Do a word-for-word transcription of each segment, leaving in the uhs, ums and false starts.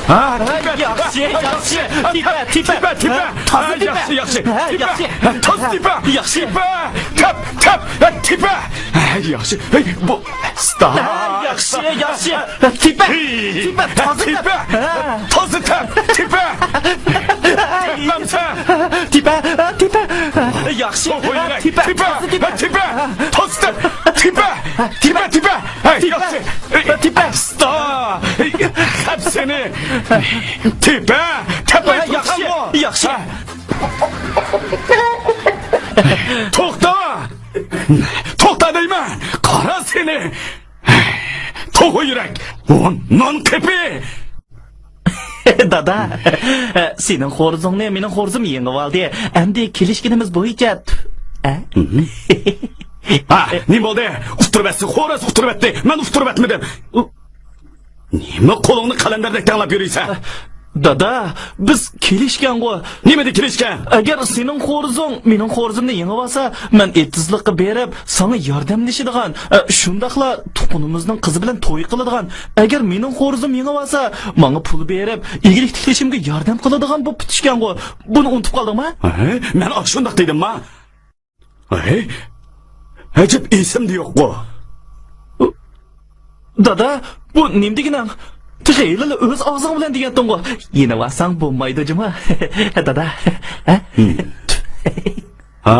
ھە، تېپە، ياخشى، ياخشى. تېپە، تېپە. تېپە، تېپە. ھە، تازا تېپە. ياخشى، ياخشى. ھە، تېپە. ياخشى. تازا تېپە. ياخشى. تېپە. تەپ، تەپ. ھە، تېپە. ھە، ياخشى. ھەي، بۇ، ئۇستا. ھە، ياخشى، ياخشى. تېپە. ھەي. تېپە، تازا تېپە. تېپە. ھە. تازا تەپ. تېپە. تېپەمسەن. تېپە، تېپە. ياخشى. توخۇ يۈرەك. تېپە، تېپە. تازا تېپە. تېپە. تازا تەپ. تېپە. تېپە، تېپە. ھەي، تېپە. ياخشى. تېپە. ئۇستا! خەپ سېنى! تېپە! تېپە! ھە، ياخشى، ياخشى. توختا! توختا دەيمەن! قارا سېنى! توخۇ يۈرەك! نان قېپى! دادا، سېنىڭ خورزۇڭنى مېنىڭ خورزۇم يېڭىۋالدى. ئەمدى كېلىشكىنىمىز بويىچە. ھە؟ ھە، نېمە بولدى؟ ئۇتتۇرۇۋەتسە، خوراز ئۇتتۇرۇۋەتتى. مەن ئۇتتۇرۇۋەتمىدىم. نېمە قولۇڭنى قەلەندەردەك تەڭلەپ يۈرۈيسەن؟ دادا، بىز كېلىشكەنغۇ. نېمىدە كېلىشكەن؟ ئەگەر سېنىڭ خورزۇڭ مېنىڭ خورزۇمنى يېڭىۋالسا، مەن ئېتىزلىققا بېرىپ، ساڭا ياردەملىشىدىغان، ئە، شۇنداقلا تۇغقىنىمىزنىڭ قىزى بىلەن توي قىلىدىغان، ئەگەر مېنىڭ خورزۇم يېڭىۋالسا، ماڭا پۇل بېرىپ، ئىگىلىك تىكلىشىمگە ياردەم قىلىدىغان بولۇپ پۈتۈشكەنغۇ. بۇنى ئۇنتۇپ قالدىڭما؟ ھە؟ مەن ئاشۇنداق دېدىمما؟ ھەي، ئەجەب ئېسىمدە يوققۇ. دادا، بۇ نېمە دېگىنىڭ؟ تېخى ھېلىلا ئۆز ئاغزىڭ بىلەن دېگەنتىڭغۇ. يېنىۋالساڭ بولمايدۇ جۇما. دادا. ھە؟ ھا،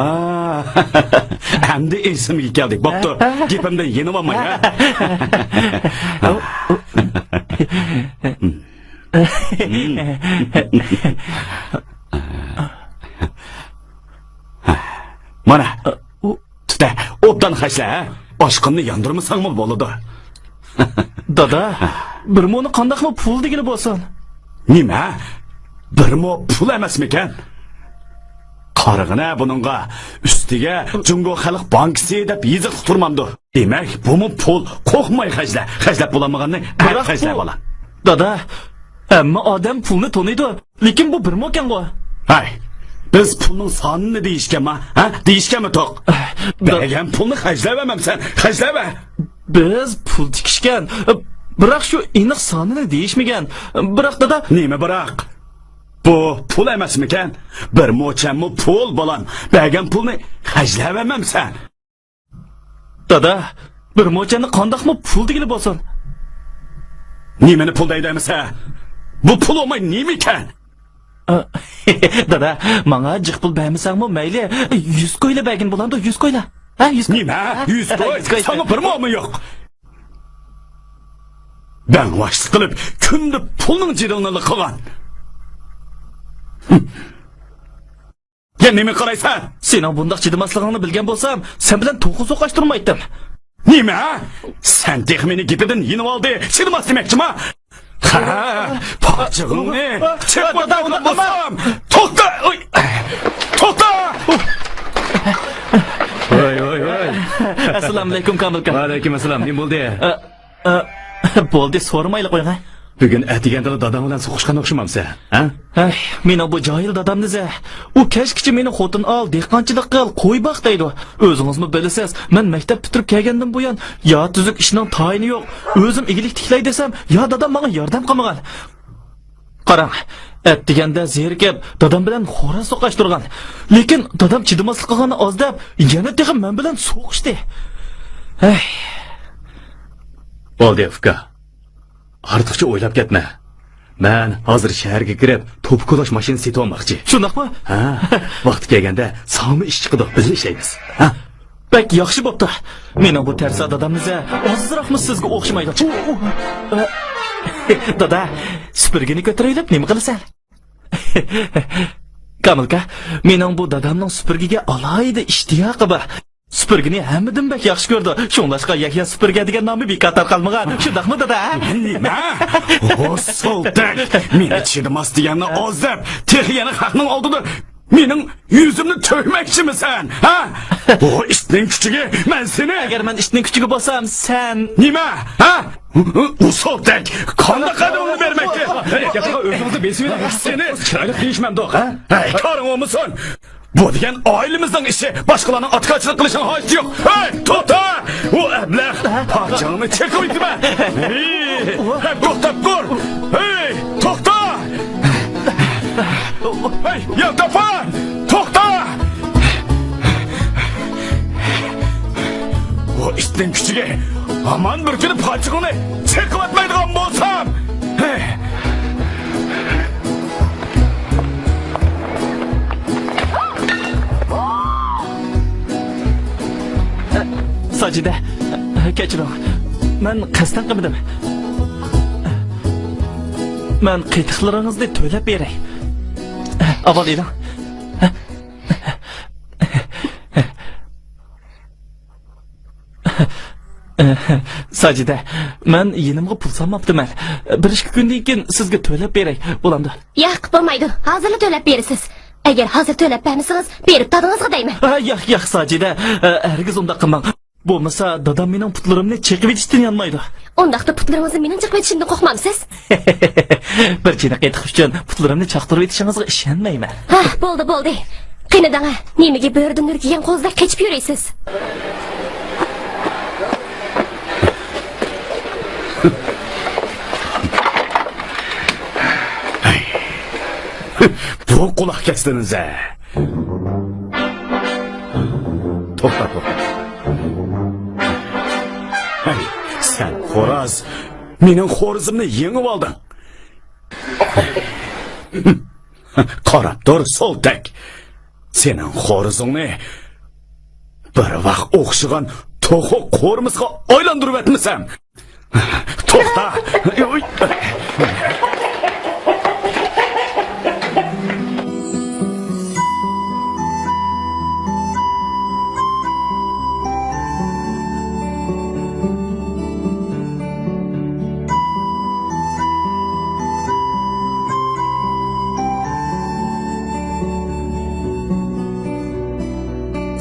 ئەمدى ئېسىمگە كەلدى. بوپتۇ، گېپىمدىن يېنىۋالماي، ھە؟ مانا، تۇتە، ئوبدان خەجلە، ھە؟ ئاشقىننى ياندۇرمىساڭمۇ بولىدۇ. دادا، بىر مونى قانداقمۇ پۇل دېگىلى بولسۇن؟ نېمە؟ بىر مو پۇل ئەمەسمىكەن؟ قارىغىنە بۇنىڭغا، ئۈستىگە جۇڭگو خەلق بانكىسى دەپ يېزىقلىق تۇرمامدۇ؟ دېمەك، بۇمۇ پۇل. قورقماي خەجلە. خەجلەپ بولالمىغاننى ئەپ خەجلە، بالام. دادا، ھەممە ئادەم پۇلنى تونۇيدۇ. لېكىن بۇ بىر موكەنغۇ. ھەي، بىز پۇلنىڭ سانىنى دېيىشكەنما؟ ھە؟ دېيىشكەنمىتۇق؟ بەرگەن پۇلنى خەجلەۋەرمەمسەن؟ خەجلەۋەر. بىز پۇل تىكىشكەن، بىراق شۇ ئېنىق سانىنى دېيىشمىگەن. بىراق، دادا. نېمە بىراق؟ بۇ پۇل ئەمەسمىكەن؟ بىر موچەنمۇ پۇل، بالام. بەرگەن پۇلنى خەجلەۋەرمەمسەن؟ دادا، بىر موچەننى قانداقمۇ پۇل دېگىلى بولسۇن؟ نېمىنى پۇل دەيدۇ ئەمىسە؟ بۇ پۇل بولماي نېمىكەن؟ ئا، دادا، ماڭا جىق پۇل بەرمىسەڭمۇ مەيلى، يۈز كويلا بەرگىن بولامدۇ، يۈز كويلا. ھە، يۈز كوي. نېمە؟ ھە؟ يۈز كوي؟ يۈز كوي. ساڭا بىر مومۇ يوق. بەڭۋاشلىق قىلىپ، كۈندە پۇلنىڭ جېدىلىنى قىلغان. يەنە نېمە قارايسەن؟ سېنىڭ بۇنداق چىدىماسلىقىڭنى بىلگەن بولسام، سەن بىلەن توخۇ سوقاشتۇرمايتتىم. نېمە؟ سەن تېخى مېنى گېپىدىن يېنىۋالدى، چىدىماس دېمەكچىما؟ ھە، پاجىقىڭنى چېقىۋاتىدىغان بولسام، توختا! ئۇي! توختا! ۋاي، ۋاي، ۋاي. ئەسسالامۇئەلەيكۇم، كامىلكا. ۋەئەلەيكۇم ئەسسالام. نېمە بولدى؟ ئە، ئە، بولدى، سورىمايلا قويۇڭ، ھە. بۈگۈن ئەتىگەندىلا داداڭ بىلەن سوقۇشقان ئوخشىمامسەن، ھە؟ ھەي، مېنىڭ بۇ جاھىل دادامنى زە. ئۇ كەچكىچە مېنى خوتۇن ئال، دېھقانچىلىق قىل، قوي باق دەيدۇ. ئۆزىڭىزمۇ بىلىسىز، مەن مەكتەپ پۈتتۈرۈپ كەلگەندىن بۇيان يا تۈزۈك ئىشنىڭ تايىنى يوق. ئۆزۈم ئىگىلىك تىكلەي دېسەم، يا دادام ماڭا ياردەم قىلمىغان. قاراڭ، ئەتىگەندە زېرىكىپ، دادام بىلەن خوراز سوقاشتۇرغان. لېكىن دادام چىدىماسلىق قىلغاننى ئاز دەپ، يەنە تېخى مەن بىلەن سوقۇشتى. ھەي. بولدى، ئۇكا. ئارتۇقچە ئويلاپ كەتمە. مەن ھازىر شەھەرگە كىرىپ، توپا كولاش ماشىنىسى سېتىۋالماقچى. شۇنداقمۇ؟ ھە، ۋاقتى كەلگەندە ساڭىمۇ ئىش چىقىدۇ، بىللە ئىشلەيمىز. ھە؟ بەك ياخشى بوپتۇ. مېنىڭ بۇ تەرسا دادامنى زە، ئازراقمۇ سىزگە ئوخشىمايدۇ. دادا، سۈپۈرگىنى كۆتۈرۈۋېلىپ نېمە قىلىسەن؟ كامىلكا، مېنىڭ بۇ دادامنىڭ سۈپۈرگىگە ئالاھىدە ئىشتىياقى بار. سۈپۈرگىنى ھەممىدىن بەك ياخشى كۆرىدۇ. شۇڭلاشقا يەھيا سۈپۈرگە دېگەن نامى بىكار تارقالمىغان. شۇنداقمۇ، دادا، ھە؟ نېمە؟ ھوسۇلدەك! مېنى چىدىماس دېگەننى ئاز دەپ، تېخى يەنە خەقنىڭ ئالدىدا مېنىڭ يۈزۈمنى تۆكمەكچىمىسەن، ھە؟ بۇ ئىتنىڭ كۈچۈكى، مەن سېنى. ئەگەر مەن ئىتنىڭ كۈچۈكى بولسام، سەن. نېمە؟ ھە؟ ھوسۇلدەك! قانداق ئادەمنى بەرمەكچى؟ ھەي، گەپنى ئۆزىڭىزنى بېسىۋېلىڭ. سېنى. چىرايلىق دېيىشمەمدۇق، ھە؟ ھەي، كارىڭ بولمىسۇن! بۇ دېگەن ئائىلىمىزنىڭ ئىشى، باشقىلارنىڭ ئاتىكارچىلىق قىلىشىنىڭ ھاجىتى يوق. ھەي، توختا! ئۇ ئەبلەخ پاچىڭنى چېقىۋېتىمەن. ھەي، ھەم توختاپ قۇر. ھەي، توختا! ھەي، ياغداپار! توختا! بۇ ئىتنىڭ كۈچىگە ھامان بىر كۈنى پاچىقىڭنى چېقىۋەتمەيدىغان بولسام! ھەي! ساجىدە، كەچۈرۈڭ. مەن قەستەن قىلمىدىم. مەن قېتىقلىرىڭىزنى تۆلەپ بېرەي. ئاۋۋال ئېلىڭ. ساجىدە، مەن يېنىمغا پۇل سالماپتىمەن. بىر ئىككى كۈندىن كېيىن سىزگە تۆلەپ بېرەي، بولامدۇ؟ ياق، بولمايدۇ. ھازىرلا تۆلەپ بېرىسىز. ئەگەر ھازىر تۆلەپ بەرمىسىڭىز، بېرىپ دادىڭىزغا دەيمەن. ھە، ياق، ياق، ساجىدە، ھەرگىز ئۇنداق قىلماڭ. بولمىسا دادام مېنىڭ پۇتلىرىمنى چېقىۋېتىشتىن يانمايدۇ. ئۇنداقتا پۇتلىرىڭىزنى مېنىڭ چېقىۋېتىشىمدىن قورقمامسىز؟ بىر چىنە قېتىق ئۈچۈن پۇتلىرىمنى چاقتۇرۇۋېتىشىڭىزغا ئىشەنمەيمەن. ھە، بولدى، بولدى. قېنى دەڭە، نېمىگە بۆرىدىن ھۈركىگەن قوزىدەك قېچىپ يۈرىسىز؟ بۇ قۇلاق كەسسىڭىز ھە. توختا، توختا. ھەي، سەن خوراز، مېنىڭ خورىزىمنى يېڭىۋالدىڭ. قاراپ تۇر، سولتەك. سېنىڭ خورىزىڭنى بىر ۋاق ئوخشىغان توخۇ قورۇمىسىغا ئايلاندۇرۇۋەتمىسەم. توختا!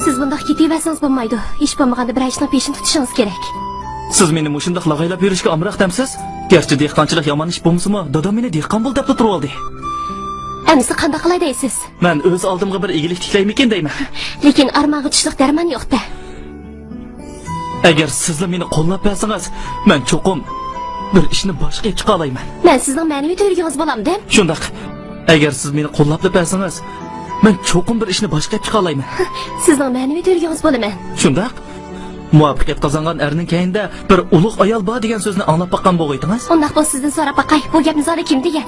سىز بۇنداق كېتىۋەرسىڭىز بولمايدۇ. ھېچ بولمىغاندا بىرەر ئىشنىڭ پېشىنى تۇتۇشىڭىز كېرەك. سىز مېنى مۇشۇنداق لاغايلاپ يۈرۈشكە ئامراق دەمسىز؟ گەرچە دېھقانچىلىق يامان ئىش بولمىسىمۇ، دادام مېنى دېھقان بول دەپلا تۇرۇۋالدى. ئەمىسە قانداق قىلاي دەيسىز؟ مەن ئۆز ئالدىمغا بىر ئىگىلىك تىكلەيمىكىن دەيمەن. لېكىن ئارمانغا چۈشلۈك دەرمان يوق-دە. ئەگەر سىزلا مېنى قوللاپ بەرسىڭىز، مەن چوقۇم بىر ئىشنى باشقا ئېلىپ چىقالايمەن. مەن سىزنىڭ مەنىۋى تۈۋرۈكىڭىز بولامدىم؟ شۇنداق. ئەگەر سىز مېنى قوللاپلا بەرسىڭىز، مەن چوقۇم بىر ئىشنى باشقا ئېلىپ چىقالايمەن. سىزنىڭ مەنىۋى تۈۋرۈكىڭىز بولىمەن. شۇنداق. مۇۋەپپەقىيەت قازانغان ئەرنىڭ كەينىدە بىر ئۇلۇغ ئايال بار دېگەن سۆزنى ئاڭلاپ باققان بولغىيتىڭىز؟ ئۇنداق بولسا سىزدىن سوراپ باقاي، بۇ گەپنى زادى كىم دېگەن؟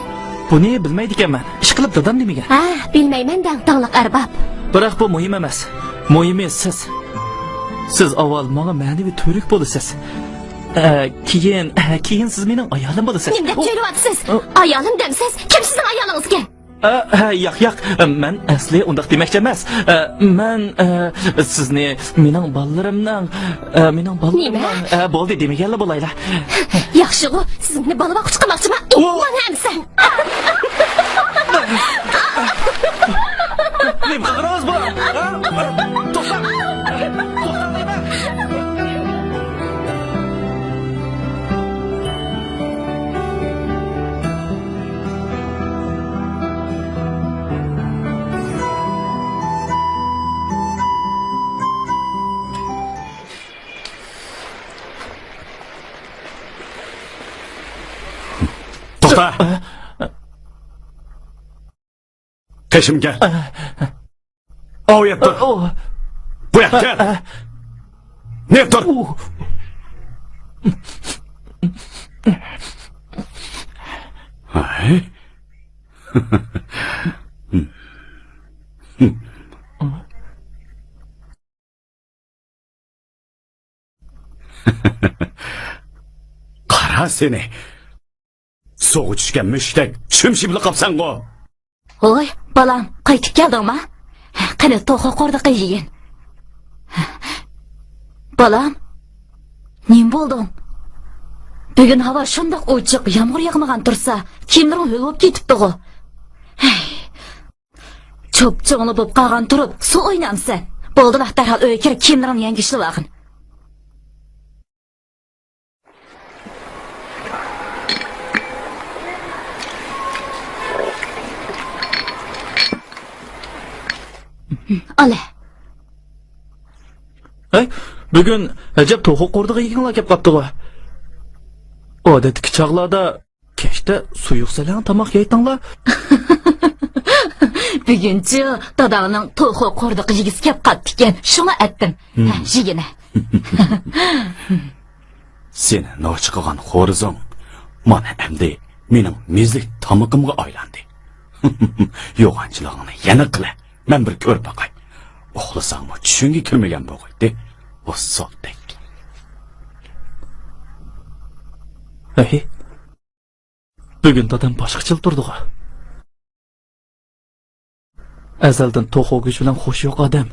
بۇنى بىلمەيدىكەنمەن. ئىشقىلىپ دادام دېمىگەن. ھە، بىلمەيمەن دەڭ، داڭلىق ئەرباب. بىراق بۇ مۇھىم ئەمەس. مۇھىمى سىز. سىز ئاۋۋال ماڭا مەنىۋى تۈۋرۈك بولىسىز. ئە، كېيىن، ئە، كېيىن سىز مېنىڭ ئايالىم بولىسىز. نېمە دەپ ئۇ سۆيلىۋاتىسىز؟ ئۇ ئايالىم دەمسىز؟ كىم سىزنىڭ ئايالىڭىزكەن؟ ئە، ھە، ياق، ياق. مەن ئەسلى ئۇنداق دېمەكچى ئەمەس. ئە، مەن، ئە، سىزنى مېنىڭ بالىلىرىمنىڭ، ئە، مېنىڭ بالىلىرىمنىڭ، نېمە؟ ئە، بولدى، دېمىگەنلا بولايلا. ياخشىغۇ، سىز مېنى بالا باققۇچى قىلماقچىما؟ ئۇ ئېيتماڭ ھەمسە. نېمە قىلغىنىڭىز بۇ؟ ھە؟ توختاڭ! توختاڭ دەيمەن! توختا! قېشىمغا كەل. ئاۋۇ يەپ تۇر. بۇ يەپ كەل. نېمە تۇر؟ ھەي. قارا سېنى. سۇغا چۈشكەن مۈشۈكتەك چۈمشىپلا قاپسەنغۇ. ھوي، بالام، قايتىپ كەلدىڭما؟ قېنى، توخۇ قوردىقى يېگىن. بالام، نېمە بولدۇڭ؟ بۈگۈن ھاۋا شۇنداق ئوچۇق، يامغۇر ياغمىغان تۇرسا، كىيىملىرىڭ ھۆل بولۇپ كېتىپتىغۇ. ھەي. چوپچوڭلا بولۇپ قالغان تۇرۇپ، سۇ ئوينامسەن؟ بولدىلا، دەرھال ئۆيگە كىر، كىيىملىرىڭنى يەڭگۈشلىۋالغىن. ئالە. ھەي، بۈگۈن ئەجەب توخۇ قوردىقى يېگۈڭلار كەپ قاپتىغۇ. ئادەتتىكى چاغلاردا كەچتە سۇيۇق سەلەڭ تاماق يەيتىڭلار. بۈگۈنچۇ داداڭنىڭ توخۇ قوردىقى يېگۈسى كەپ قاپتىكەن، شۇڭا ئەتتىم. ھە، يېگىنە. سېنى نوچى قىلغان خورىزىڭ مانا ئەمدى مېنىڭ مېزلىك تامىقىمغا ئايلاندى. يوغانچىلىقىڭنى يەنە قىلە، مەن بىر كۆرۈپ باقاي. ئۇخلىساڭمۇ چۈشۈڭگە كىرمىگەن بولغايتى، ئۇسسۇلدەك. ھەي، بۈگۈن دادام باشقىچىلا تۇردىغۇ. ئەزەلدىن توخۇ گۆشى بىلەن خوشى يوق ئادەم.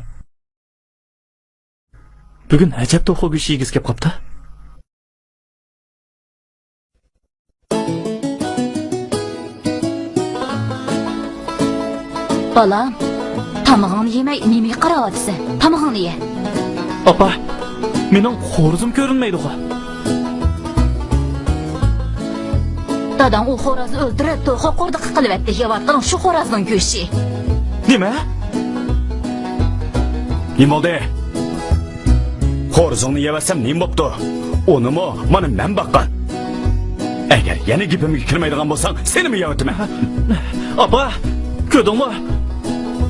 بۈگۈن ئەجەب توخۇ گۆشى يېگۈسى كەپ قاپتۇ. بالام، تامىقىڭنى يېمەي نېمىگە قاراۋاتىسەن؟ تامىقىڭنى يە. ئاپا، مېنىڭ خورىزىم كۆرۈنمەيدىغۇ. داداڭ ئۇ خورازنى ئۆلتۈرۈپ، توخۇ قوردىقى قىلىۋەتتى. يەۋاتقىنىڭ شۇ خورازنىڭ گۆشى. نېمە؟ نېمە بولدى؟ خورىزىڭنى يەۋەتسەم نېمە بوپتۇ؟ ئۇنىمۇ مانا مەن باققان. ئەگەر يەنە گېپىمگە كىرمەيدىغان بولساڭ، سېنىمۇ يەۋېتىمەن. ئاپا، كۆردۈڭمۇ؟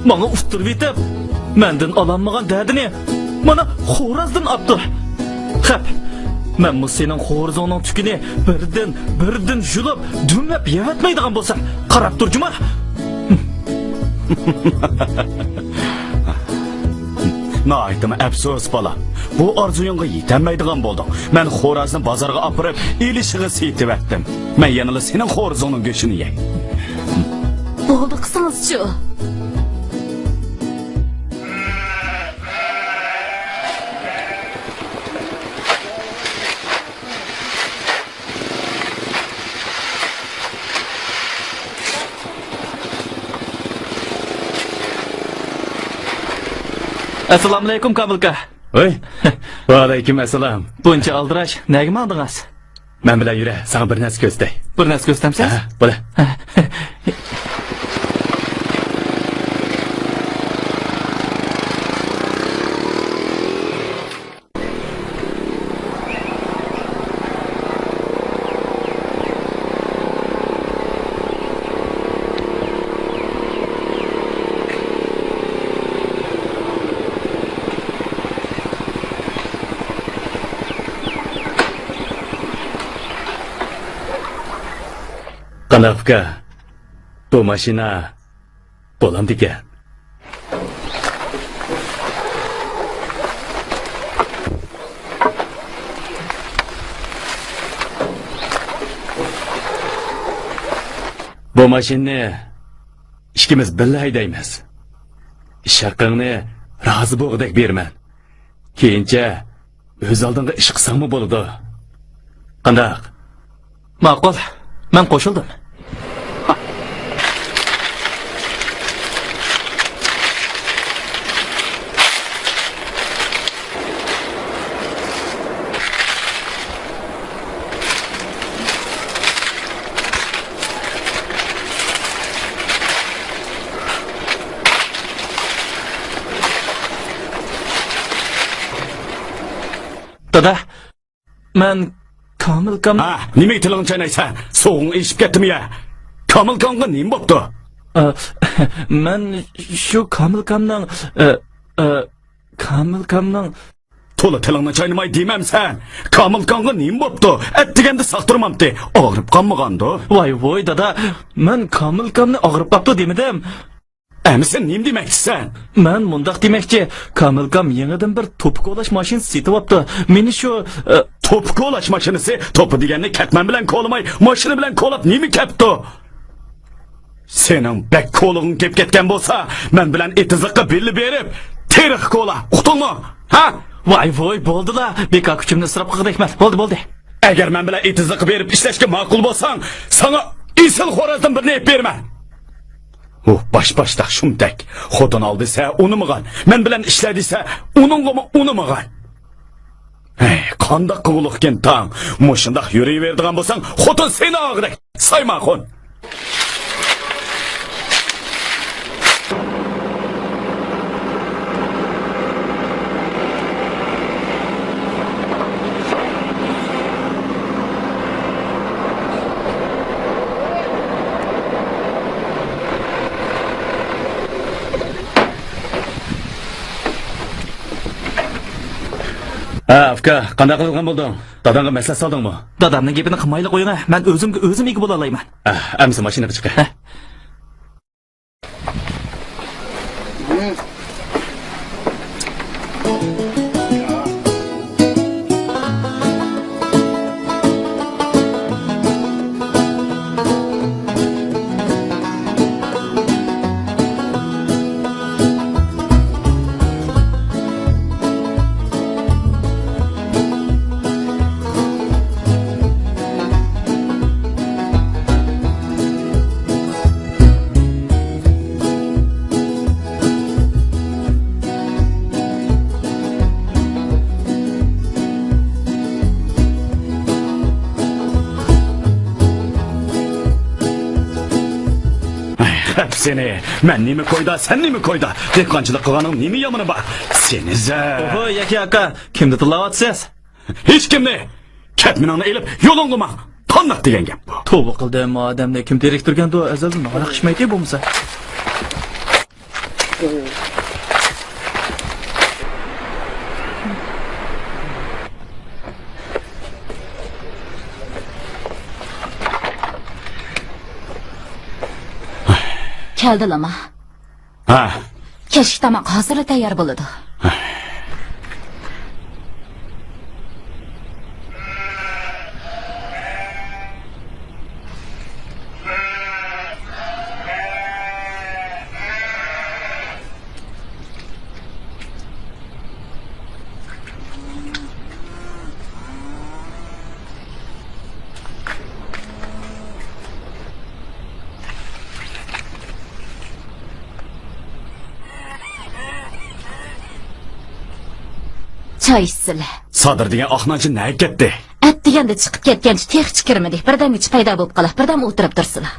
ماڭا ئۇتتۇرۇۋېتىپ، مەندىن ئالالمىغان دەردىنى مانا خورازدىن ئاپتۇ. خەپ، مەنمۇ سېنىڭ خورىزىڭنىڭ تۈكىنى بىردىن، بىردىن يۇلۇپ، دۈملەپ يەۋەتمەيدىغان بولسام، قاراپ تۇر جۇما. ناھايىتىمۇ ئەپسۇس، بالام. بۇ ئارزۇيۇڭغا يېتەلمەيدىغان بولدۇڭ. مەن خورازنى بازارغا ئاپىرىپ، ئېلىشىغا سېتىۋەتتىم. مەن يەنىلا سېنىڭ خورىزىڭنىڭ گۆشىنى يەي. بولدى قىلسىڭىزچۇ؟ ئەسسالامۇئەلەيكۇم، كامىلكا. ۋەي. ۋەئەلەيكۇم ئەسسالام. بۇنچە ئالدىراش نەگە ماڭدىڭىز؟ مەن بىلەن يۈرە، ساڭا بىر نەرسە كۆرسىتەي. بىر نەرسە كۆرسىتەمسىز؟ ھە، بولە. قانداق ئۇكا؟ بۇ ماشىنا بولامدىكەن؟ بۇ ماشىنىنى ئىككىمىز بىللە ھەيدەيمىز. ئىش ھەققىڭنى رازى بولغۇدەك بېرىمەن. كېيىنچە ئۆز ئالدىڭغا ئىش قىلساڭمۇ بولىدۇ. قانداق؟ ماقۇل، مەن قوشۇلدۇم. دادا، مەن كامىلكام. ھە، نېمىگە تىلىڭنى چاينايسەن؟ سوغۇڭ ئېشىپ كەتتىمۇ يا؟ كامىلكامغا نېمە بوپتۇ؟ ئا، مەن شۇ كامىلكامنىڭ، ئە، ئە، كامىلكامنىڭ. تولا تىلىڭنى چاينىماي دېمەمسەن. كامىلكامغا نېمە بوپتۇ؟ ئەتىگەندە ساق تۇرمامتى. ئاغرىپ قالمىغاندۇ؟ ۋاي ۋوي، دادا، مەن كامىلكامنى ئاغرىپ قاپتۇ دېمىدىم. ئەمىسە نېمە دېمەكچىسەن؟ مەن مۇنداق دېمەكچى، كامىلكام يېڭىدىن بىر توپا كولاش ماشىنىسى سېتىۋاپتۇ. مېنى شۇ، ئە، توپا كولاش ماشىنىسى؟ توپا دېگەننى كەتمەن بىلەن كولىماي، ماشىنا بىلەن كولاپ نېمە كەپتۇ؟ سېنىڭ بەك كولىغىڭ كېلىپ كەتكەن بولسا، مەن بىلەن ئېتىزلىققا بىللە بېرىپ، تېرىققا كولا، ئۇقتۇڭمۇ؟ ھە؟ ۋاي ۋوي، بولدىلا، بىكار كۈچۈمنى ئىسراپ قىلغۇدەكمەن. بولدى، بولدى. ئەگەر مەن بىلەن ئېتىزلىققا بېرىپ ئىشلەشكە ماقۇل بولساڭ، ساڭا ئېسىل خورازدىن بىرنى ئېلىپ بېرىمەن. ئۇ باش-باشتاق شۇمتەك. خوتۇن ئال دېسە ئۇنىمىغان، مەن بىلەن ئىشلە دېسە ئۇنىڭغىمۇ ئۇنىمىغان. ھەي، قانداق قىلغۇلۇقكىن تاڭ؟ مۇشۇنداق يۈرۈۋېرىدىغان بولساڭ، خوتۇن سېنى ئاغىدەك سايماخۇن. ئە، ئۇكا، قانداق قىلىدىغان بولدۇڭ؟ داداڭغا مەسلىھەت سالدىڭمۇ؟ دادامنىڭ گېپىنى قىلمايلا قويۇڭ، مەن ئۆزۈمگە ئۆزۈم ئىگە بولالايمەن. ئە، ئەمسە ماشىنىغا چىقە. ھە. ئەي، خەپ سېنى! مەن نېمە كويدا، سەن نېمە كويدا؟ دېھقانچىلىق قىلغاننىڭ نېمە يامىنى بار؟ سېنى زە- ئوھو، يەھيا ئاكا، كىمنى تىللاۋاتىسىز؟ ھېچكىمنى! كەتمىنىڭنى ئېلىپ، يولۇڭغا ماڭ! قانداق دېگەن گەپ بۇ؟ توۋا قىلدىم، ئادەمنى كىم تىرىكتۈرگەندۇ، ئەزەلدىن ھاراق ئىچمەيتتى بولمىسا. كەلدىلىما؟ ھە. كەچلىك تاماق ھازىرلا تەييار بولىدۇ. چاي ئىچسىلە. سادىر دېگەن ئاقنانچى نەگە كەتتى؟ ئەتىگەندە چىقىپ كەتكەنچە تېخىچە كىرمىدى. بىردەمگىچە پەيدا بولۇپ قالا، بىردەم ئولتۇرۇپ تۇرسىلا.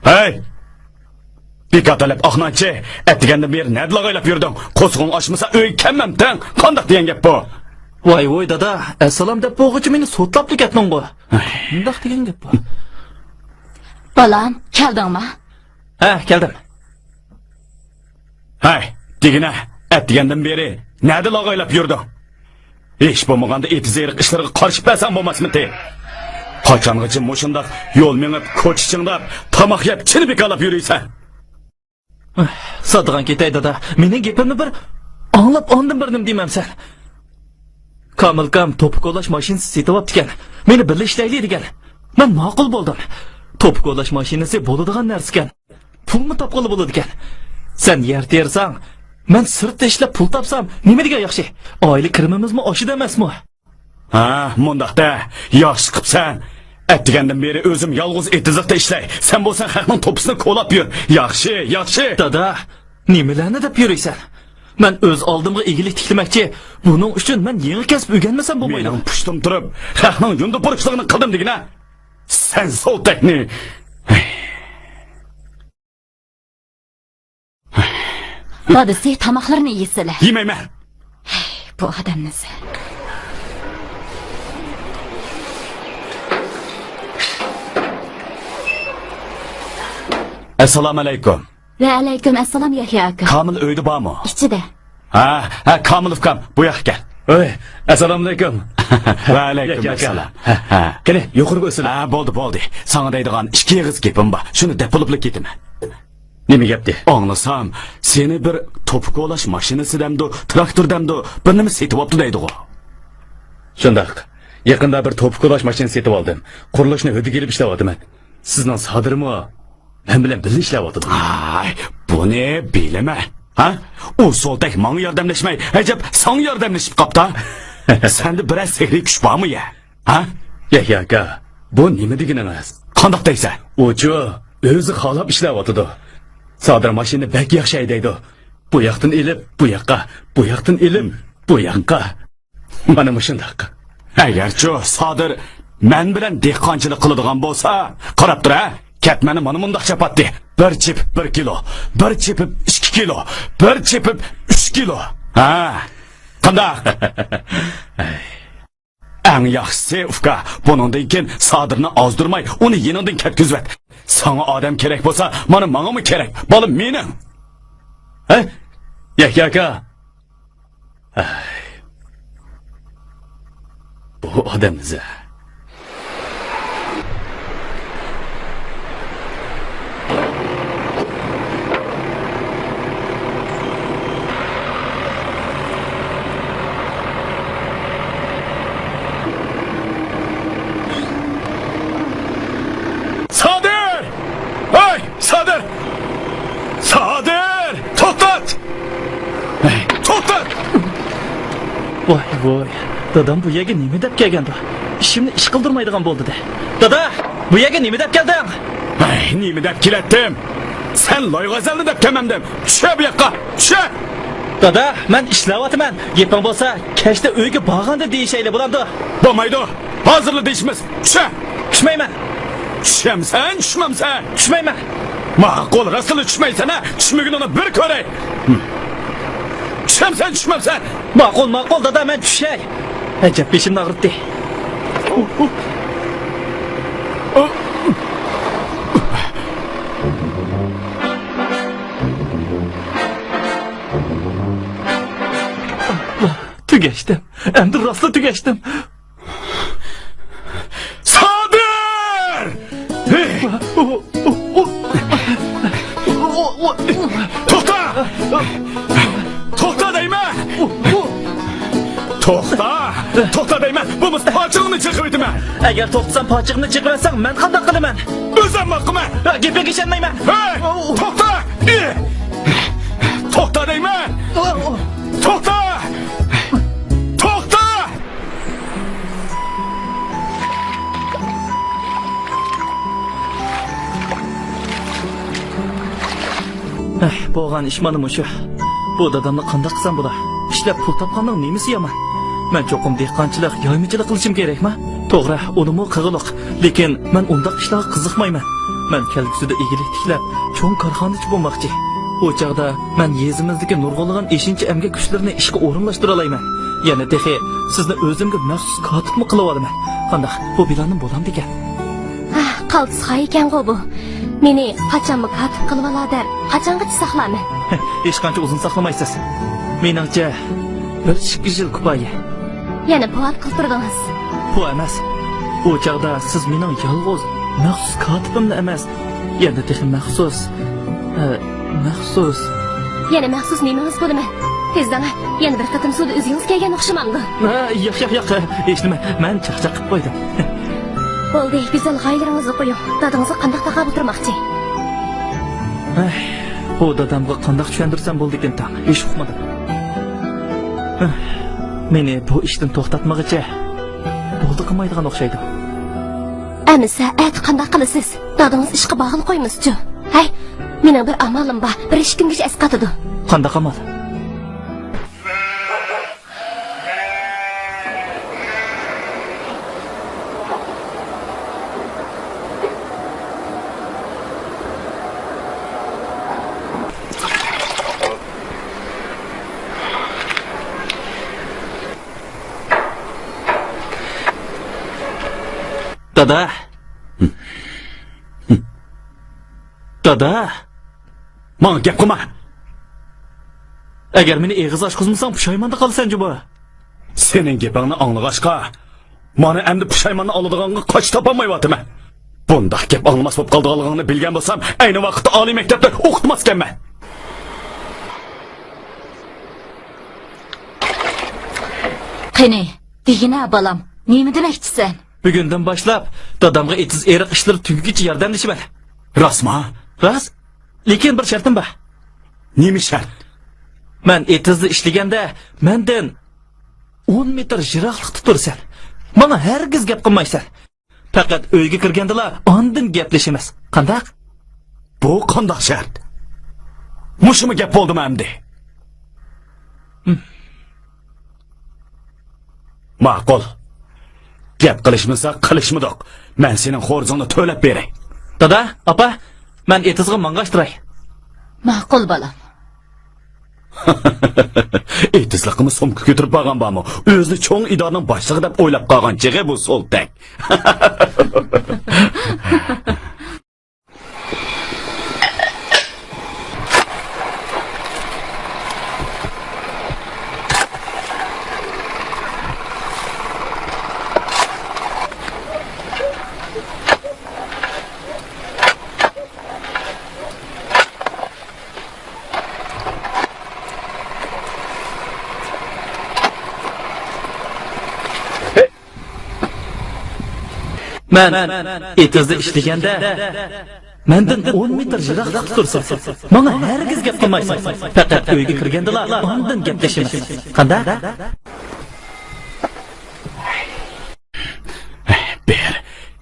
ھەي! بىكار تەلەپ ئاقنانچى، ئەتىگەندىن بېرى نەدە لاغايلاپ يۈردۈڭ؟ قورسىقىڭ ئاچمىسا ئۆيگە كەلمەمتىڭ؟ قانداق دېگەن گەپ بۇ؟ ۋاي ۋوي دادا، ئەسسالام دەپ بولغۇچە مېنى سوتلاپلا كەتتىڭغۇ؟ ئاي. مۇنداق دېگەن گەپ بۇ. بالام، كەلدىڭما؟ ھە، كەلدىم. ھەي، دېگىنە، ئەتىگەندىن بېرى نەدە لاغايلاپ يۈردۈڭ؟ ھېچ بولمىغاندا ئېتىز-ئېرىق ئىشلىرىغا قارىشىپ بەرسەڭ بولماسمىتى؟ قاچانغىچە مۇشۇنداق يول مېڭىپ، كوچا چىڭداپ، تاماق يەپ، چىنە بىكارلاپ يۈرىسەن؟ سادىغان كېتەي دادا، مېنىڭ گېپىمنى بىر ئاڭلاپ، ئاندىن بىر نېمە دېمەمسەن؟ كامىلكام توپا كولاش ماشىنىسى سېتىۋاپتىكەن، مېنى بىللە ئىشلەيلى دېگەن. مەن ماقۇل بولدۇم. توپا كولاش ماشىنىسى بولىدىغان نەرسىكەن. پۇلمۇ تاپقىلى بولىدىكەن. سەن يەر تېرىساڭ، مەن سىرتتا ئىشلەپ پۇل تاپسام، نېمە دېگەن ياخشى؟ ئائىلە كىرىمىمىزمۇ ئاشىدۇ ئەمەسمۇ؟ ھە، مۇنداق دە، ياخشى قىپسەن. ئەتىگەندىن بېرى ئۆزۈم يالغۇز ئېتىزلىقتا ئىشلەي، سەن بولساڭ خەقنىڭ توپىسىنى كولاپ يۈر. ياخشى، ياخشى. دادا، نېمىلەرنى دەپ يۈرىسەن؟ مەن ئۆز ئالدىمغا ئىگىلىك تىكلىمەكچى. بۇنىڭ ئۈچۈن مەن يېڭى كەسىپ ئۆگەنمىسەم بولمايدۇ. مېنىڭ پۇشتۇم تۇرۇپ، خەقنىڭ يۇندى پۇرۇشلۇقىنى قىلدىم دېگىنە. سەن سولتەكنى. دادىسى تاماقلىرىنى يېسىلە. يېمەيمەن. بۇ ئادەمنى سەن. ئەسسالامۇ ئەلەيكۇم. ۋەئەلەيكۇم ئەسسالام، يەھيا ئاكا. كامىل ئۆيدە بارمۇ؟ ئىچىدە. ھە، ھە، كامىل ئۇكام، بۇ ياققا كەل. ۋەي، ئەسسالامۇئەلەيكۇم. ۋەئەلەيكۇم يەھيا ئاكا. ئەسسالام. ھە، ھە. قېنى، يۇقىرىغا ئۆتسىلە. ھە، بولدى، بولدى. ساڭا دەيدىغان ئىككى ئېغىز گېپىم بار. شۇنى دەپ بولۇپلا كېتىمەن. نېمە گەپتى؟ ئاڭلىسام، سېنى بىر توپا كولاش ماشىنىسى دەمدۇ، تىراكتور دەمدۇ، بىر نېمە سېتىۋاپتۇ دەيدىغۇ. شۇنداق. يېقىندا بىر توپا كولاش ماشىنىسى سېتىۋالدىم. قۇرۇلۇشنى ھۆددىگە ئېلىپ ئىشلەۋاتىمەن. سىزنىڭ سادىرمۇ مەن بىلەن بىللە ئىشلەۋاتىدۇ. ئاي، بۇنى بىلىمەن. ھە؟ ئۇ سولتەك ماڭا ياردەملەشمەي، ئەجەب ساڭا ياردەملىشىپ قاپتا؟ سەندە بىرەر سېھرىي كۈچ بارمۇ يە؟ ھە؟ يەھيا ئاكا، بۇ نېمە دېگىنىڭىز؟ قانداق دەيسەن؟ ئۇچۇ ئۆزى خالاپ ئىشلەۋاتىدۇ. سادىر ماشىنىنى بەك ياخشى ھەيدەيدۇ. بۇ ياقتىن ئېلىپ، بۇ ياققا، بۇ ياقتىن ئېلىپ، بۇ ياققا. مانا مۇشۇنداق. ئەگەرچۇ سادىر مەن بىلەن دېھقانچىلىق قىلىدىغان بولسا، قاراپ تۇر ھە، كەتمەننى مانا مۇنداق چاپاتتى. بىر چېپىپ بىر كىلو، بىر چېپىپ ئىككى كىلو، بىر چېپىپ ئۈچ كىلو. ھە؟ قانداق؟ ئەڭ ياخشىسى، ئۇكا، بۇنىڭدىن كېيىن سادىرنى ئازدۇرماي، ئۇنى يېنىڭدىن كەتكۈزۈۋەت. ساڭا ئادەم كېرەك بولسا، مانا ماڭىمۇ كېرەك. بالام مېنىڭ. ھە؟ يەھيا ئاكا. ئەي. بۇ ئادەم نېمە؟ سادىر! ھەي، سادىر! سادىر! توختات! ھەي، توختات! ۋاي، ۋاي، دادام بۇ يەرگە نېمە دەپ كەلگەندۇ؟ ئىشىمنى ئىش قىلدۇرمايدىغان بولدى-دە. دادا، بۇ يەرگە نېمە دەپ كەلدىڭ؟ ھەي، نېمە دەپ كېلەتتىم؟ سەن لايغەزەلنى دەپ كەلمەمدىم. چۈش بۇ ياققا، چۈش! دادا، مەن ئىشلەۋاتىمەن. گېپىڭ بولسا، كەچتە ئۆيگە بارغاندا دېيىشەيلى، بولامدۇ؟ بولمايدۇ. ھازىرلا دېيىشىمىز. چۈش! چۈشمەيمەن. چۈشەمسەن، چۈشمەمسەن؟ چۈشمەيمەن. ماقۇل، راستلا چۈشمەيسەن ھە؟ چۈشمىگىنىڭنى بىر كۆرەي. چۈشەمسەن، چۈشمەمسەن؟ ماقۇل، ماقۇل، دادا، مەن چۈشەي. ئەجەب بېشىمنى ئاغرىتتى. تۈگەشتىم. ئەمدى راستلا تۈگەشتىم. سادىر! توختا! توختا دەيمەن! توختا! توختا دەيمەن! بولمىسا پاچىقىڭنى چېقىۋېتىمەن! ئەگەر توختىسام پاچىقىمنى چېقىۋەتسەڭ مەن قانداق قىلىمەن؟ ئۆزۈم باقىمەن! گېپىڭگە ئىشەنمەيمەن! ھەي! توختا! توختا دەيمەن! توختا! توختا! ئەھ، بولغان ئىش مانا مۇشۇ. بۇ دادامنى قانداق قىلسام بولا؟ ئىشلەپ پۇل تاپقاننىڭ نېمىسى يامان؟ مەن چوقۇم دېھقانچىلىق، يايمىچىلىق قىلىشىم كېرەكما؟ توغرا، ئۇنىمۇ قىلغۇلۇق. لېكىن مەن ئۇنداق ئىشلارغا قىزىقمايمەن. مەن كەلگۈسىدە ئىگىلىك تىكلەپ، چوڭ كارخانىچى بولماقچى. ئۇ چاغدا مەن يېزىمىزدىكى نۇرغۇنلىغان ئېشىنچا ئەمگەك كۈچلىرىنى ئىشقا ئورۇنلاشتۇرۇلايمەن. يەنە تېخى سىزنى ئۆزۈمگە مەخسۇس كاتىپمۇ قىلىۋالىمەن. قانداق، بۇ پىلانىم بولامدىكەن؟ ھە، قالتىس خاي ئىكەنغۇ بۇ. مېنى قاچانمۇ كاتىپ قىلىۋالا دەپ، قاچانغىچە ساقلارمەن؟ ھېچقانچە ئۇزۇن ساقلىمايسىز. مېنىڭچە، بىر ئىككى يىل كۇپايە. يەنە پوئات قىلىپ تۇردىڭىز. پو ئەمەس. ئۇ چاغدا سىز مېنىڭ يالغۇز مەخسۇس كاتىپىملا ئەمەس، يەنە تېخى مەخسۇس، ئە، مەخسۇس. يەنە مەخسۇس نېمىڭىز بولىمەن؟ تېزدەڭ، يەنە بىر قېتىم سۇدا ئۆزىڭىز كەلگەن ئوخشىمامدۇ؟ ھە، ياق، ياق، ياق، ھېچنېمە، مەن چاقچاق قىلىپ قويدۇم. بولدى، گۈزەل غايىلىرىڭىزنى قويۇڭ. دادىڭىزغا قانداق تاقابىل تۇرماقچى؟ ئەھ، بۇ دادامغا قانداق چۈشەندۈرسەم بولىدىكىن تاڭ، ھېچ ئۇقمىدىم. ئەھ، مېنى بۇ ئىشتىن توختاتمىغىچە بولدى قىلمايدىغان ئوخشايدۇ. ئەمىسە، ئەتە قانداق قىلىسىز؟ دادىڭىز ئىشقا بارغىلى قويمىسىچۇ؟ ھەي، مېنىڭ بىر ئامالىم بار، بىر ئىككى كۈنگىچە ئەسقاتىدۇ. قانداق ئامال؟ دادا! دادا! ماڭا گەپ قىلما! ئەگەر مېنى ئېغىز ئاچقۇزمىساڭ، پۇشايماندا قالىسەن جۇمۇ! سېنىڭ گېپىڭنى ئاڭلىغاچقا، مانا ئەمدى پۇشايماننى ئالىدىغانغا قاچا تاپالمايۋاتىمەن. بۇنداق گەپ ئاڭلىماس بولۇپ قالىدىغانلىقىڭنى بىلگەن بولسام، ئەينى ۋاقىتتا ئالىي مەكتەپتە ئوقۇتماسكەنمەن. قېنى، دېگىنە، بالام، نېمە دېمەكچىسەن؟ بۈگۈندىن باشلاپ دادامغا ئېتىز-ئېرىق ئىشلىرى تۈگىگىچە ياردەملىشىمەن. راستما؟ راست. لېكىن بىر شەرتىم بار. نېمە شەرت؟ مەن ئېتىزدا ئىشلىگەندە مەندىن ئون مېتىر يىراقلىقتا تۇرىسەن. ماڭا ھەرگىز گەپ قىلمايسەن. پەقەت ئۆيگە كىرگەندىلا ئاندىن گەپلىشىمىز. قانداق؟ بۇ قانداق شەرت؟ مۇشۇمۇ گەپ بولدىمۇ ئەمدى؟ ماقۇل. گەپ قىلىشمىساق، قىلىشمىدۇق. مەن سېنىڭ خورۇزۇڭنى تۆلەپ بېرەي. دادا، ئاپا، مەن ئېتىزغا ماڭغاچتۇراي. ماقۇل، بالام. ئېتىزلىققىمۇ سومكا كۆتۈرۈپ بارغان بارمۇ؟ ئۆزىنى چوڭ ئىدارىنىڭ باشلىقى دەپ ئويلاپ قالغان چېغى بۇ سولتەك. مەن ئېتىزدا ئىشلىگەندە، مەندىن ئون مېتىر يىراقلىقتا تۇرسا، ماڭا ھەرگىز گەپ قىلمايسىز. پەقەت ئۆيگە كىرگەندىلا ئاندىن گەپلىشىمىز. قانداق؟ بىر،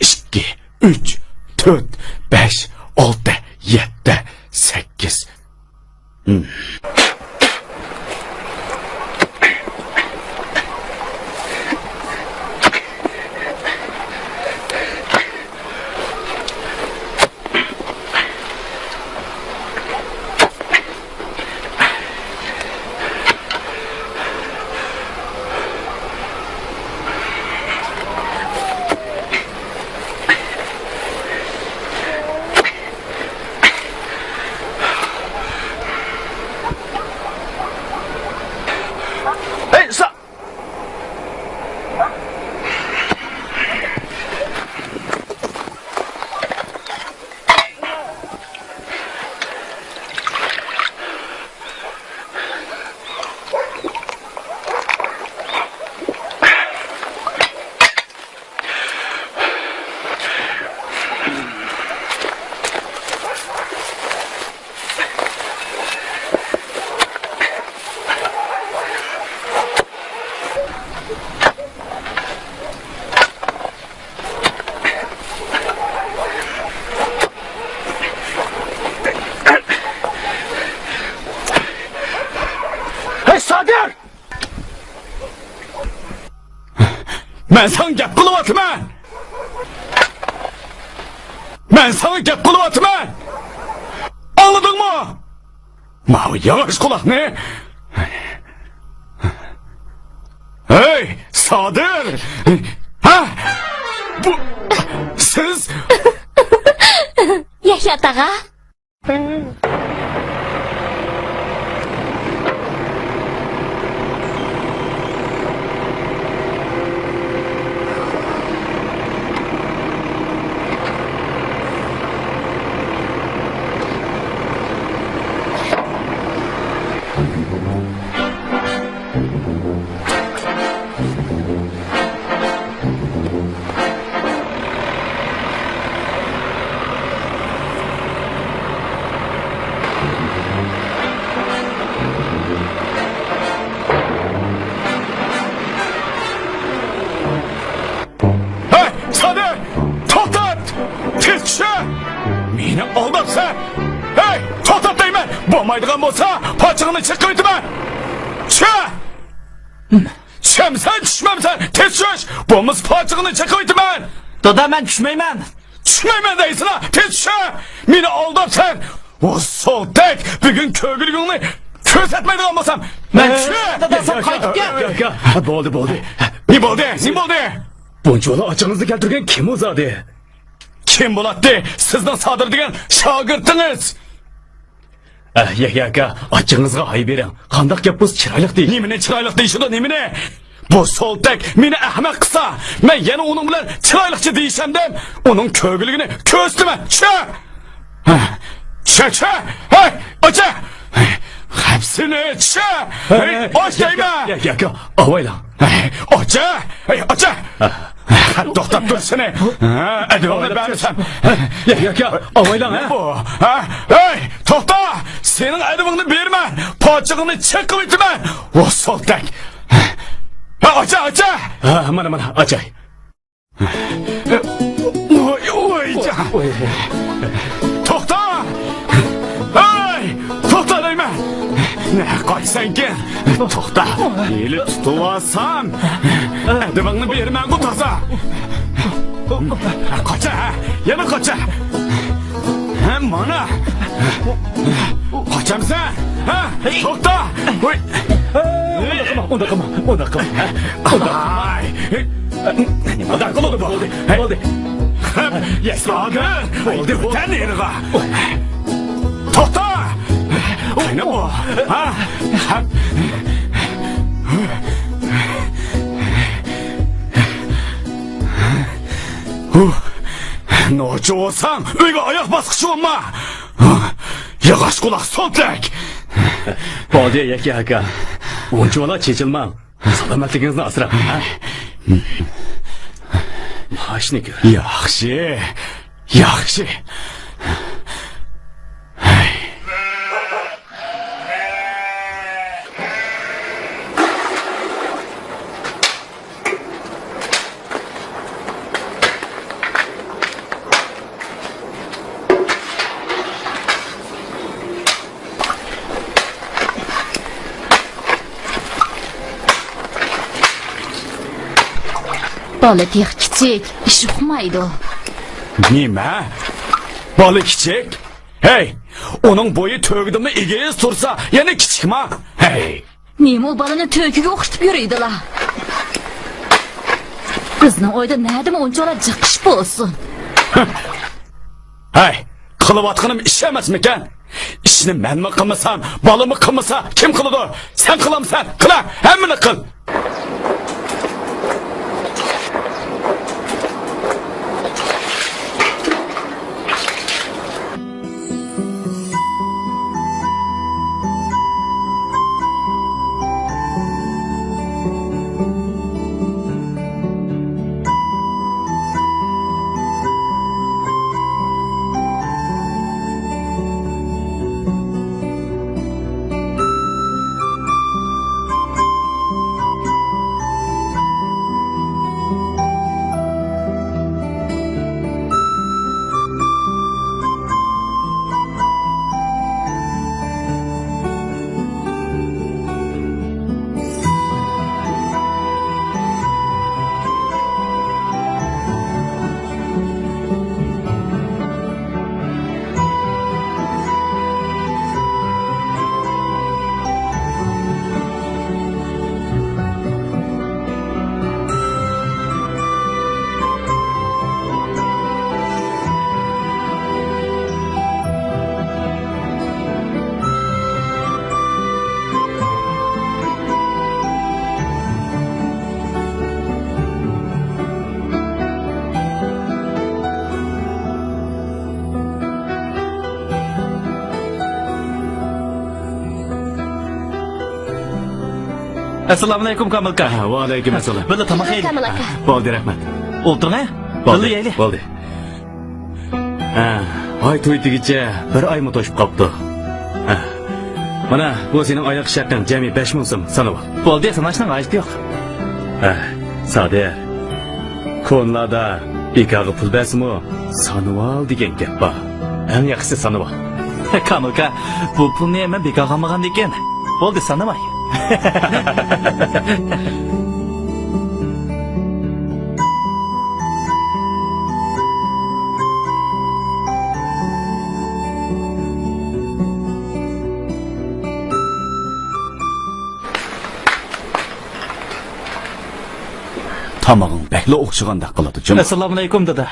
ئىككى، ئۈچ، تۆت، بەش، ئالتە، يەتتە، سەككىز. ھەي، سا-، ھەي، سادىر! مەن ساڭا گەپ قىلىۋاتىمەن! مەن ساڭا گەپ قىلىۋاتىمەن! ئاڭلىدىڭمۇ؟ ماۋۇ ياۋاش قۇلاقنى! ھەي، سادىر! ھە؟ بۇ، سىز؟ يەھيا تاغا. ھەي، سادىر! توختات! تېز چۈش! مېنى ئالداپسەن! ھەي، توختات دەيمەن! بولمايدىغان بولسا، پاچىڭنى چېقىۋېتىمەن! چۈش! چۈشەمسەن، چۈشمەمسەن، تېز چۈش! بولمىسا پاچىڭنى چېقىۋېتىمەن! دادا، مەن چۈشمەيمەن! چۈشمەيمەن دەيسىلا، تېز چۈش! مېنى ئالداپسەن! ئۇ سولتەك، بۈگۈن كۆرگۈلۈكۈڭنى كۆرسەتمەيدىغان بولسام! مەن چۈش! دادا، سەن قايتىپ كەت! ياكا، بولدى، بولدى. نېمە بولدى؟ نېمە بولدى؟ بۇنچىۋالا ئاچىڭىزنى كەلتۈرگەن كىم ئۇ زادى؟ كىم بولاتتى؟ سىزنىڭ سادىر دېگەن شاگىرتىڭىز! ئە، يەھيا ئاكا، ئاچىڭىزغا ھاي بېرىڭ. قانداق گەپ بولسا چىرايلىق دېيىش. نېمىنى چىرايلىق دېيىشىدۇ، نېمىنى؟ بۇ سولتەك مېنى ئەخمەق قىلسا، مەن يەنە ئۇنىڭ بىلەن چىرايلىقچە دېيىشەمدىم. ئۇنىڭ كۆرگۈلۈكىنى كۆرسىتىمەن. چۈش! چۈش، چۈش! ھەي، ئاچا! خەپسىنى چۈش! ھەي، ئاچ دەيمەن! يەھيا ئاكا، ئاۋايلاڭ. ھەي، ئاچا! ھەي، ئاچا! توختاپ تۇر سېنى. ھە، ئەدىۋىڭنى بەرمىسەم. يا، يا، يا، ئاۋايلاڭ، ھە؟ بۇ، ھە؟ ھەي، توختا! سېنىڭ ئەدىۋىڭنى بېرىمەن. پاچىڭنى چېقىۋېتىمەن. ۋاھ، سولتەك. ھە، ئاچا، ئاچا! ھە، مانا، مانا، ئاچاي. ۋاي، ۋاي، جان. توختا! ھەي! توختا دەيمەن! نە قاچىسەنكىن؟ توختا! ھېلى تۇتۇۋالسام، ئەدىۋىڭنى بېرىمەنغۇ تازا! قاچا، ھە! يەنە قاچا! ھە، مانا! قاچامسەن؟ ھە؟ توختا! ھوي! ئۇنداق قىلما، ئۇنداق قىلما، ئۇنداق قىلما. ئاي! نېمە قىلىدۇ بۇ؟ بولدى، بولدى. يەسلادى! بولدى، بولدى. توختا! قايناپ بۇ! ھە؟ نوچى بولساڭ، ئۆيگە ئاياق باسقۇچ بولما! ياغاچ قۇلاق سوتەك! بولدى، يەككە ئاكا. ئۇنچىۋالا چېچىلماڭ. سالامەتلىكىڭىزنى ئاسراڭ، ھە؟ ماشىنا كىر. ياخشى، ياخشى. بالا تېخى كىچىك، ئىش ئۇقمايدۇ. نېمە؟ بالا كىچىك؟ ھەي، ئۇنىڭ بويى تۆگىدىنمۇ ئېگىز تۇرسا، يەنە كىچىكما؟ ھەي! نېمە ئۇ بالىنى تۆگىگە ئوخشىتىپ يۈرىدىلا؟ بىزنىڭ ئۆيدە نەدىمۇ ئۇنچىۋالا جىق ئىش بولسۇن؟ ھەي، قىلىۋاتقىنىم ئىش ئەمەسمىكەن؟ ئىشنى مەنمۇ قىلمىسام، بالىمۇ قىلمىسا، كىم قىلىدۇ؟ سەن قىلامسەن؟ قىلا، ھەممىنى قىل! ئەسسالامۇئەلەيكۇم، كامىل ئاكا. ۋەئەلەيكۇم ئەسسالام. بىللە تاماق يەيلى. كامىل ئاكا. بولدى، رەھمەت. ئولتۇرۇڭ، ھە؟ بولدى، بىللە يەيلى. بولدى. ھە، ھاي توي دېگۈچە بىر ئايمۇ توشۇپ قاپتۇ. ھە. مانا، بۇ سېنىڭ ئاياغ ئىش ھەققىڭ، جەمئىي بەش مىڭ سوم، سانىۋال. بولدى، ساناشنىڭ ھاجىتى يوق. ھە، سادىر. كونىلاردا بىكارغا پۇل بەرسىمۇ، سانىۋال دېگەن گەپ بار. ئەڭ ياخشىسى سانىۋال. كامىل ئاكا، بۇ پۇلنى مەن بىكارغا ئالمىغاندىكىن. بولدى، سانىماي. تامىقىڭ بەكلا ئوخشىغاندەك قىلىدۇ، جۇمۇ. ئەسسالامۇئەلەيكۇم، دادا.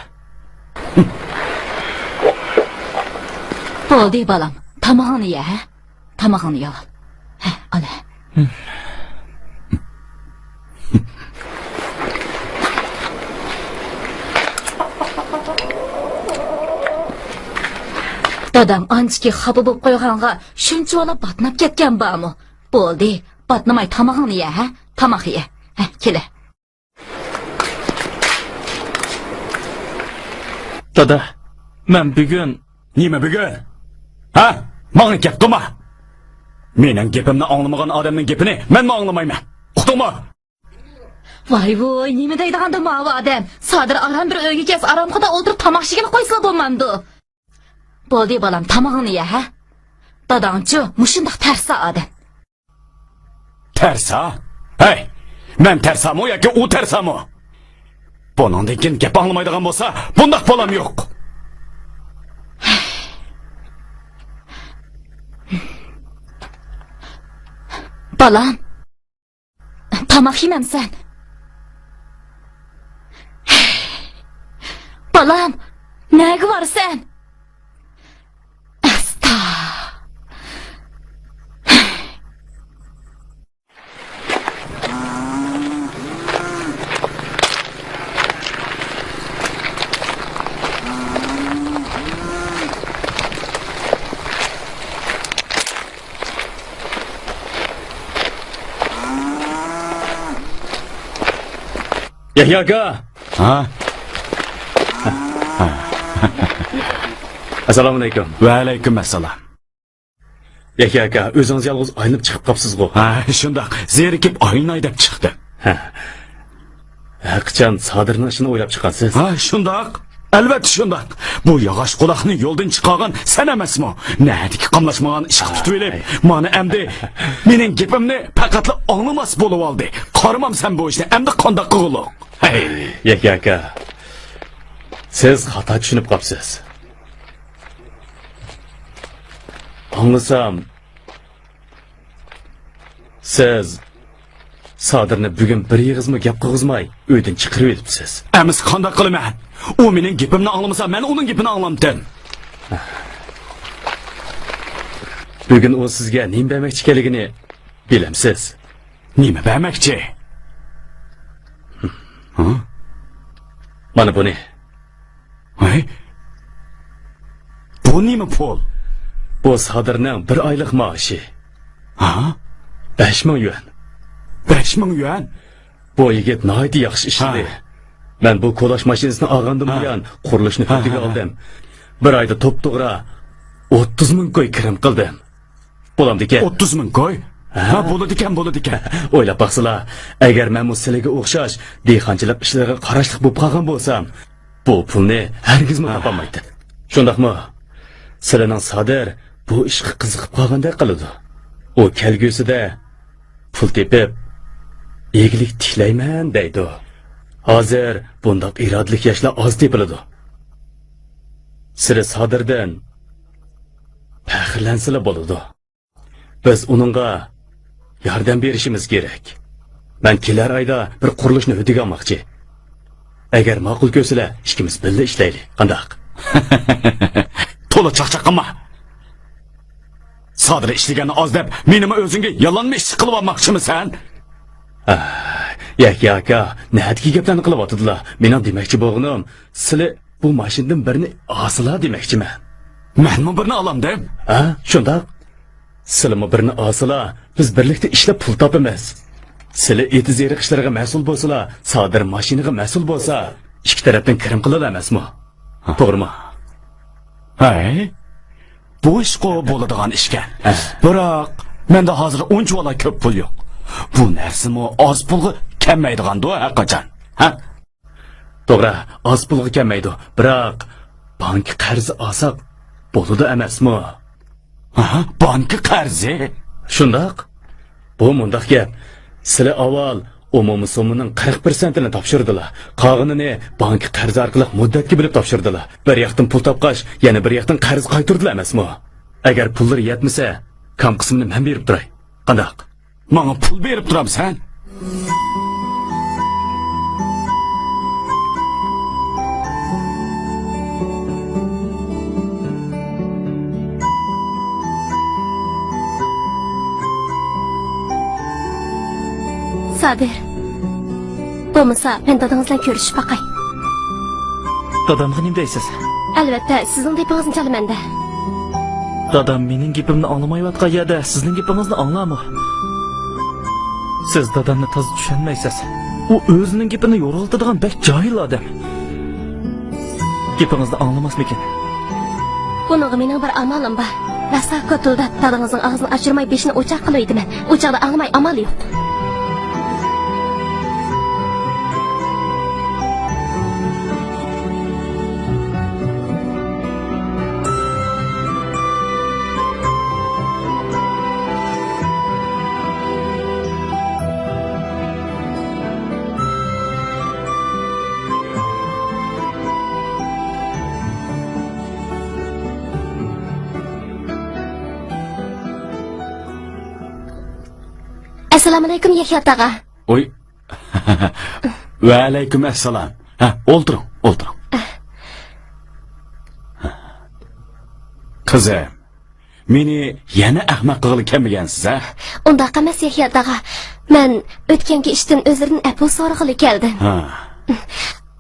بولدى، بالام. تامىقىڭنى يە، ھە؟ تامىقىڭنى يەۋال. ھە، ئال، ھە. داداڭ ئانچىكى خاپا بولۇپ قويغانغا شۇنچىۋالا باتناپ كەتكەن بارمۇ؟ بولدى، باتنىماي تامىقىڭنى يە، ھە؟ تاماق يە. ھە، كېلە. دادا، مەن بۈگۈن. نېمە بۈگۈن؟ ھە؟ ماڭا گەپ قىلما! مېنىڭ گېپىمنى ئاڭلىمىغان ئادەمنىڭ گېپىنى مەنمۇ ئاڭلىمايمەن. ئۇقتۇڭمۇ؟ ۋاي ۋۇي، نېمە دەيدىغاندۇ ماۋۇ ئادەم؟ سادىر ئاران بىر ئۆيگە كەلسە، ئارامخادا ئولتۇرۇپ تاماق ئىچىگىلى قويسىلا بولمامدۇ؟ بولدى بالام، تامىقىڭنى يە، ھە؟ داداڭچۇ مۇشۇنداق تەرسا ئادەم. تەرسا؟ ھەي، مەن تەرسامۇ ياكى ئۇ تەرسامۇ؟ بۇنىڭدىن كېيىن گەپ ئاڭلىمايدىغان بولسا، بۇنداق بالام يوق. بالام، تاماق يېمەمسەن؟ بالام، نەگە بارىسەن؟ ئاستا. يەھيا ئاكا! ھا؟ ئەسسالامۇئەلەيكۇم. ۋەئەلەيكۇم ئەسسالام. يەھيا ئاكا، ئۆزىڭىز يالغۇز ئايلىنىپ چىقىپ قاپسىزغۇ؟ ھە، شۇنداق. زېرىكىپ ئايلىناي دەپ چىقتىم. ھە. ھەقىچان سادىرنىڭ ئىشىنى ئويلاپ چىققانسىز؟ ھە، شۇنداق. ئەلۋەتتە شۇنداق. بۇ ياغاچ قۇلاقنى يولدىن چىقارغان سەن ئەمەسمۇ؟ نەدىكى قاملاشمىغان ئىشقا تۇتۇۋېلىپ، ھەي. مانا ئەمدى مېنىڭ گېپىمنى پەقەتلا ئاڭلىماس بولۇۋالدى. قارىمامسەن بۇ ئىشنى، ئەمدى قانداق قىلغۇلۇق؟ ھەي. يەھيا ئاكا، سىز خاتا چۈشىنىپ قاپسىز. ئاڭلىسام، سىز سادىرنى بۈگۈن بىر ئېغىزمۇ گەپ قىلغۇزماي ئۆيدىن چىقىرىۋېتىپسىز. ئەمىسە قانداق قىلىمەن؟ ئۇ مېنىڭ گېپىمنى ئاڭلىمىسا، مەن ئۇنىڭ گېپىنى ئاڭلامتىم. بۈگۈن ئۇ سىزگە نېمە بەرمەكچى ئىكەنلىكىنى بىلەمسىز؟ نېمە بەرمەكچى؟ ھە؟ مانا بۇنى. ھەي؟ بۇ نېمە پۇل؟ بۇ سادىرنىڭ بىر ئايلىق مائاشى. ھا؟ بەش مىڭ يۈەن. بەش مىڭ يۈەن؟ بۇ يىگىت ناھايىتى ياخشى ئىشلىدى. ھا. مەن بۇ كولاش ماشىنىسىنى ئالغاندىن ھا. بۇيان قۇرۇلۇشنى ھا، ھۆددىگە ھا، ھا. ئالدىم. بىر ئايدا توپتوغرا ئوتتۇز مىڭ كوي كىرىم قىلدىم. بولامدىكەن؟ ئوتتۇز مىڭ كوي؟ ھە؟ ھە، بولىدىكەن، بولىدىكەن. ئويلاپ باقسىلا، ئەگەر مەنمۇ سىلىگە ئوخشاش دېھقانچىلىق ئىشلىرىغا قاراشلىق بولۇپ قالغان بولسام، بۇ پۇلنى ھەرگىزمۇ ھە. تاپالمايتتىم. شۇنداقمۇ؟ سىلىنىڭ سادىر بۇ ئىشقا قىزىقىپ قالغاندەك قىلىدۇ. ئۇ كەلگۈسىدە پۇل تېپىپ، ئىگىلىك تىكلەيمەن دەيدۇ. ھازىر بۇنداق ئىرادىلىك ياشلار ئاز تېپىلىدۇ. سىلى سادىردىن پەخىرلەنسىلا بولىدۇ. بىز ئۇنىڭغا ياردەم بېرىشىمىز كېرەك. مەن كېلەر ئايدا بىر قۇرۇلۇشنى ھۆددىگە ئالماقچى. ئەگەر ماقۇل كۆرسىلە، ئىككىمىز بىللە ئىشلەيلى. قانداق؟ تولا چاقچاق قىلما. سادىر ئىشلىگەننى ئاز دەپ، مېنىمۇ ئۆزۈڭگە يالانما ئىشچى قىلىۋالماقچىمۇ سەن؟ ئاھ، يەھيا ئاكا، نەدىكى گەپلەرنى قىلىۋاتىدىلا؟ مېنىڭ دېمەكچى بولغىنىم، سىلى بۇ ماشىنىدىن بىرنى ئالسىلا دېمەكچىمەن. مەنمۇ بىرنى ئالامدىم. ھە، شۇنداق. سىلىمۇ بىرنى ئالسىلا، بىز بىرلىكتە ئىشلەپ پۇل تاپىمىز. سىلى ئېتىز-ئېرىق ئىشلىرىغا مەسئۇل بولسىلا، سادىر ماشىنىغا مەسئۇل بولسا، ئىككى تەرەپتىن كىرىم قىلىدۇ ئەمەسمۇ؟ ھە. توغرىمۇ؟ ھەي، بۇ ئىشقۇ بولىدىغان ئىشكەن. ھە. بىراق، مەندە ھازىر ئۇنچىۋالا كۆپ پۇل يوق. بۇ نەرسىمۇ ئاز پۇلغا كەلمەيدىغاندۇ ھەرقاچان. ھە؟ توغرا، ئاز پۇلغا كەلمەيدۇ، بىراق بانكا قەرزى ئالساق بولىدۇ ئەمەسمۇ؟ ھە، بانكا قەرزى؟ شۇنداق. بۇ مۇنداق گەپ. سىلى ئاۋۋال ئومۇمىي سوممىنىڭ قىرىق پىرسەنتىنى تاپشۇردىلا. قالغىنىنى بانكا قەرزى ئارقىلىق مۇددەتكە بۆلۈپ تاپشۇردىلا. بىر ياقتىن پۇل تاپقاچ، يەنە بىر ياقتىن قەرز قايتۇردىلا ئەمەسمۇ؟ ئەگەر پۇللىرى يەتمىسە، كام قىسمىنى مەن بېرىپ تۇراي. قانداق؟ ماڭا پۇل بېرىپ تۇرامسەن؟ سادىر، بولمىسا، مەن دادىڭىز بىلەن كۆرۈشۈپ باقاي. دادامغا نېمە دەيسىز؟ ئەلۋەتتە، سىزنىڭ دېپىڭىزنى چالىمەن-دە. دادام مېنىڭ گېپىمنى ئاڭلىمايۋاتقان يەردە سىزنىڭ گېپىڭىزنى ئاڭلارمۇ؟ سىز دادامنى تازا چۈشەنمەيسىز. ئۇ ئۆزىنىڭ گېپىنى يورغىلىتىدىغان بەك جاھىل ئادەم. گېپىڭىزنى ئاڭلىماسمىكىن؟ بۇنىڭغا مېنىڭ بىر ئامالىم بار. راسا كوتۇلداپ، دادىڭىزنىڭ ئاغزىنى ئاچۇرماي بېشىنى ئوچاق قىلىۋېتىمەن. ئۇ چاغدا ئاڭلىماي ئامال يوق. ئەسسالامۇئەلەيكۇم، يەھيا تاغا. ئوي. ۋەئەلەيكۇم ئەسسالام. ھە، ئولتۇرۇڭ، ئولتۇرۇڭ. قىزىم، مېنى يەنە ئەخمەق قىلغىلى كەلمىگەنسىز، ھە؟ ئۇنداق ئەمەس، يەھيا تاغا. مەن ئۆتكەنكى ئىشتىن ئۆزلىرىدىن ئەپۇ سورىغىلى كەلدىم. ھا.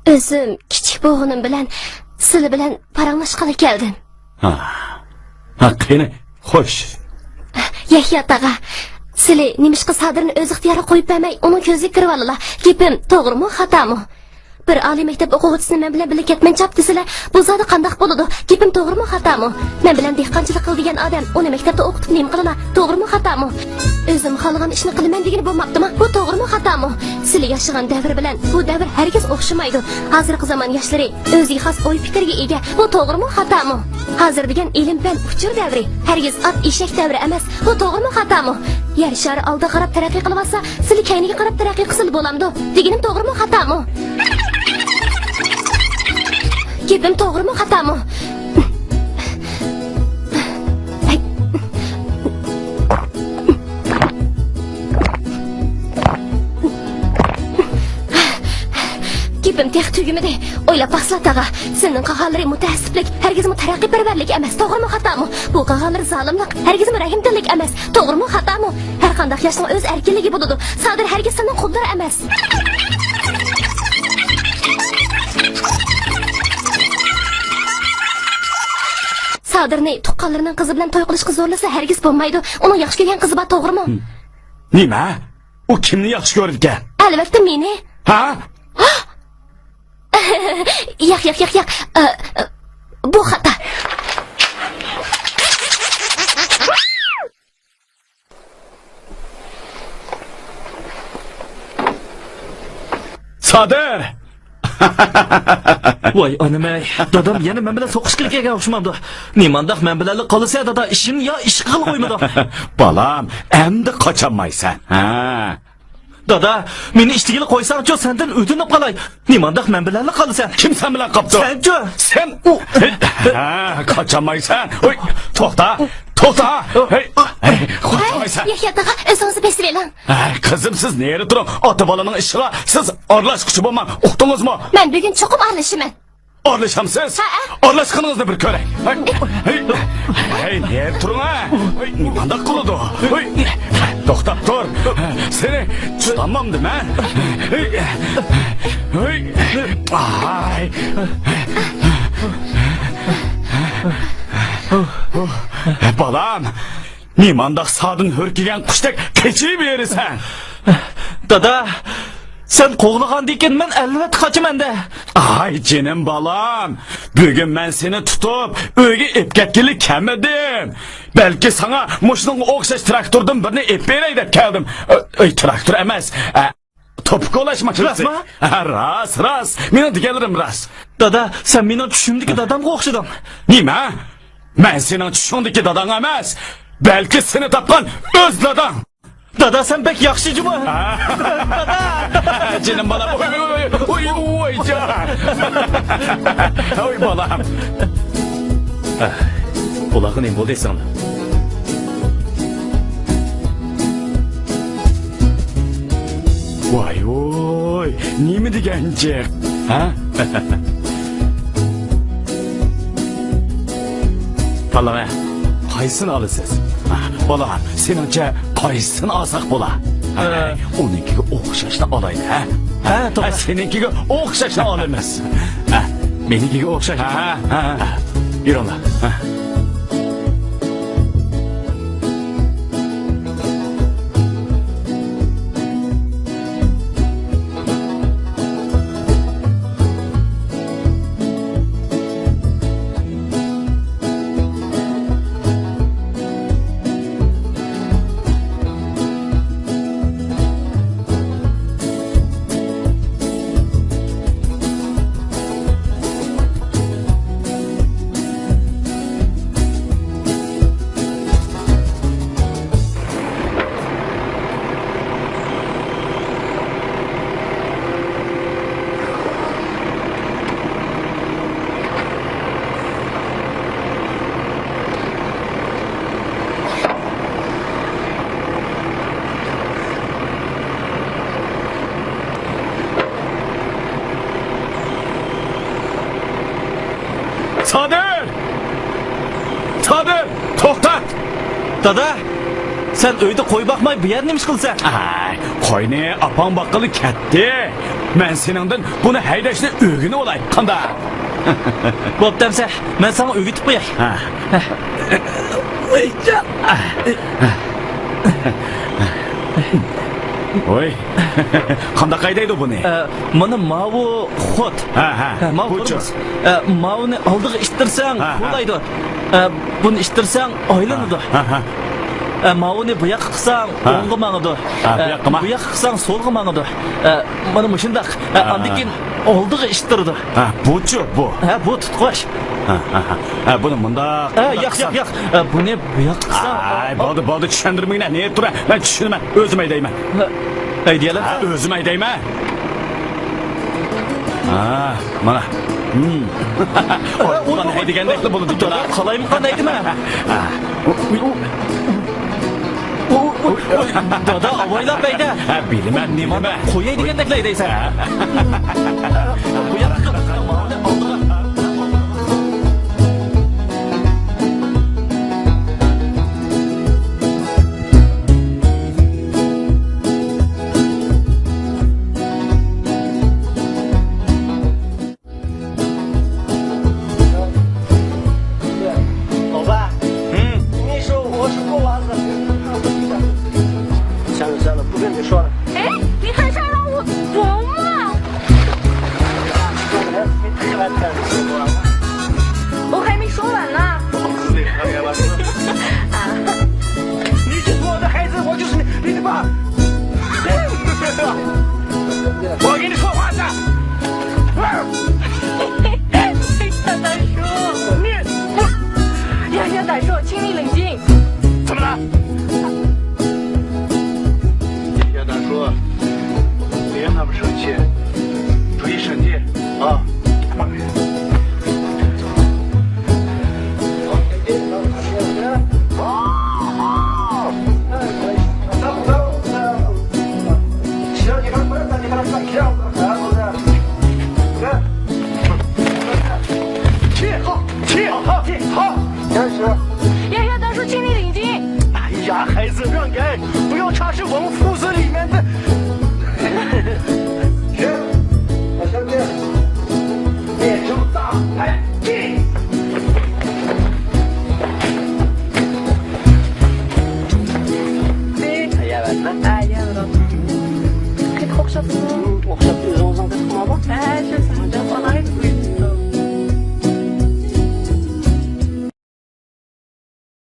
ئۆزۈم كىچىك بولغىنىم بىلەن سىلى بىلەن پاراڭلاشقىلى كەلدىم. ھا. ھا، قېنى، خوش. يەھيا تاغا، سىلى نېمىشقا سادىرنى ئۆز ئىختىيارىغا قويۇپ بەرمەي، ئۇنىڭ كۆزىگە كىرىۋالىلا؟ گېپىم توغرىمۇ، خاتامۇ؟ بىر ئالىي مەكتەپ ئوقۇغۇچىسىنى مەن بىلەن بىللە كەتمەن چاپ دېسىلە، بۇ زادى قانداق بولىدۇ؟ گېپىم توغرىمۇ، خاتامۇ؟ مەن بىلەن دېھقانچىلىق قىل دېگەن ئادەم ئۇنى مەكتەپتە ئوقۇتۇپ نېمە قىلىنا؟ توغرىمۇ، خاتامۇ؟ ئۆزۈم خالىغان ئىشنى قىلىمەن دېگىنى بولماپتىما؟ بۇ توغرىمۇ، خاتامۇ؟ سىلى ياشىغان دەۋر بىلەن بۇ دەۋر ھەرگىز ئوخشىمايدۇ. ھازىرقى زامان ياشلىرى ئۆزىگە خاس ئوي پىكىرگە ئىگە. بۇ توغرىمۇ، خاتامۇ؟ ھازىر دېگەن ئىلىم پەن ئۇچۇر دەۋرى، ھەرگىز ئات ئېشەك دەۋرى ئەمەس. بۇ توغرىمۇ، خاتامۇ؟ يەر شارى ئالدىغا قاراپ تەرەققىي قىلىۋاتسا، سىلى كەينىگە قاراپ تەرەققىي قىلسىلا بولامدۇ؟ دېگىنىم توغرىمۇ، خاتامۇ؟ گېپىم توغرىمۇ، خاتامۇ؟ گېپىم تېخى تۈگىمىدى. ئويلاپ باقسىلا، تاغا. سىلىنىڭ قىلغانلىرى مۇتەئەسسىپلىك، ھەرگىزمۇ تەرەققىيپەرۋەرلىك ئەمەس. توغرىمۇ، خاتامۇ؟ بۇ قىلغانلىرى زالىملىق، ھەرگىزمۇ رەھىمدىللىك ئەمەس. توغرىمۇ، خاتامۇ؟ ھەر قانداق ياشنىڭ ئۆز ئەركىنلىكى بولىدۇ. سادىر ھەرگىز سىلىنىڭ قۇللىرى ئەمەس. سادىرنى تۇغقانلىرىنىڭ قىزى بىلەن توي قىلىشقا زورلىسا ھەرگىز بولمايدۇ. ئۇنىڭ ياخشى كۆرگەن قىزى بار، توغرىمۇ؟ نېمە؟ ئۇ كىمنى ياخشى كۆرىدىكەن؟ ئەلۋەتتە، مېنى. ھا؟ ياق، ياق، ياق، ياق. ئە، ئە، بۇ خاتا. سادىر! ۋاي ئانىمەي، دادام يەنە مەن بىلەن سوقۇشقىلى كەلگەن ئوخشىمامدۇ؟ نېمانداق مەن بىلەنلا قالىسەن دادا، ئىشىم يا ئىش قىلغىلى قويمىدۇ. بالام، ئەمدى قاچالمايسەن، ھە؟ دادا، مېنى ئىشلىگىلى قويساڭچۇ، سەندىن ئۆتۈنۈپ قالاي. نېمانداق مەن بىلەنلا قالىسەن؟ كىم سەن بىلەن قاپتۇ؟ سەنچۇ؟ سەن ئۇ. ھە، قاچالمايسەن. ھوي، توختا، توختا. ھەي، ھەي، قاچالمايسەن. يەھيا تاغا، ئۆزىڭىزنى بېسىۋېلىڭ. ھەي، قىزىم، سىز نېرى تۇرۇڭ. ئاتا بالىنىڭ ئىشىغا سىز ئارىلاشقۇچى بولماڭ. ئۇقتىڭىزمۇ؟ مەن بۈگۈن چوقۇم ئارىلىشىمەن. ئارىلىشامسىز؟ ھەئە. ئارىلاشقىنىڭىزنى بىر كۆرەي. ھەي، ھەي، ھەي، نېرى تۇرۇڭ، ھە. ھەي، قانداق قىلىدۇ؟ ھەي، توختاپ تۇر. سېنى تۇتالمامدىم، ھە. ھەي، ھەي، ئاي. بالام، نېمانداق سادىن ھۈركىگەن قۇشتەك قېچىۋېرىسەن؟ دادا، سەن قوغلىغاندىكىن مەن ئەلۋەتتە قاچىمەن-دە. ئاي جېنىم بالام، بۈگۈن مەن سېنى تۇتۇپ ئۆيگە ئېلىپ كەتكىلى كەلمىدىم. بەلكى ساڭا مۇشۇنىڭغا ئوخشاش تىراكتوردىن بىرنى ئېلىپ بېرەي دەپ كەلدىم. ئۆي، تىراكتور ئەمەس. ئە، توپا كولاش ماشىنىسى. راستمۇ؟ ھە، راست، راست. مېنىڭ دېگەنلىرىم راست. دادا، سەن مېنىڭ چۈشۈمدىكى دادامغا ئوخشىدىڭ. نېمە؟ مەن سېنىڭ چۈشۈڭدىكى داداڭ ئەمەس، بەلكى سېنى تاپقان ئۆز داداڭ. دادا، سەن بەك ياخشى جۇمۇ. جېنىم بالام. ئوي، ئوي، ئوي، ئوي، ئوي، جان. ئوي، بالام. بۇلارغا نېمە بولدى سىڭلىم؟ ۋاي ۋوي، نېمە دېگەن جىق، ھە؟ تاللاڭە، قايسىنى ئالىسىز؟ بالام، سېنىڭچە قايسىسىنى ئالساق بولا؟ ئە. ئۇنىڭكىگە ئوخشاشلا ئالايلى، ھە؟ ھە، توغرا. سېنىڭكىگە ئوخشاشلا ئالىمىز. ھە، مېنىڭكىگە ئوخشاش. ھە، ھە، ھە. يۈرۈڭلار. ھە. سادىر! سادىر، توختات! دادا، سەن ئۆيدە قوي باقماي بۇ يەردە نېمە ئىش قىلىسەن؟ ئاي، قوينى ئاپاڭ باققىلى كەتتى. مەن سېنىڭدىن بۇنى ھەيدەشنى ئۆگىنىۋالاي، قانداق؟ بوپتۇ ئەمسە، مەن ساڭا ئۆگىتىپ قوياي. ھە. ۋوي، قانداق ھەيدەيدۇ بۇنى؟ ئە، مانا ماۋۇ خۇد. ھە، ھە، ھە، ماۋۇ بۇچۇ. كۆرىمىز. ئە، ماۋۇنى ئالدىغا ئىتتىرسەڭ، ھە، ھە. قولايدۇ. ئە، بۇنى ئىتتىرسەڭ، ئايلىنىدۇ. ھە، ھە. ئە، ماۋۇنى بۇ ياققا قىلساڭ، ھە. ئوڭغا ماڭىدۇ. ھە، بۇ ئە، ياققىما؟ بۇ ياققا قىلساڭ، سولغا ماڭىدۇ. ئە، مانا مۇشۇنداق. ئە، ھە. ئاندىن كېيىن ئالدىغا ئىتتىرىدۇ. ھە، بۇچۇ بۇ. ھە، بۇ تۇتقۇچ. ھە، ھە، ھە. ھە، بۇنى مۇنداق، ھە، مۇنداق ياق، ياق، قىلسام. ياق. ئە، بۇنى بۇ ياققا قىلساڭ. ئاي، بولدى، بولدى، چۈشەندۈرمىگىنە. نېمە تۇرا؟ مەن چۈشىنىمەن. ئۆزۈم ھەيدەيمەن. ھە، ھەيدىيەلەمسەن؟ ھە، ئۆزۈم ھەيدەيمەن. ھە، مانا. ھىم. ئوي، ئۇلارنى ھەيدىگەندەكلا بولىدۇ، دادا، قالايمىقان ھەيدىمە. ھە. ئۇ، ئۇ، ئۇ. ئۇ، ئۇ، ئۇ، ئۇ. دادا، ئاۋايلاپ ھەيدە. ھە، بىلىمەن، بىلىمەن. قوياي دېگەندەكلا ھەيدەيسەن. ھە. بۇ ياققا قىل. ماۋۇنى ئالدىغا. 老爸，嗯，你说我是够娃子。算了算了，不跟你说了。哎，你还想让我走吗？我还没说完呢。啊，你就是我的孩子，我就是你，你的爸。我跟你说话呢。 大大叔，你，呀呀，大叔，请你冷静。怎么了？呀，大叔，别那么生气，注意身体啊。 呀呀，大叔，请你冷静。哎呀，孩子，让开，不要插手我们父子里面的。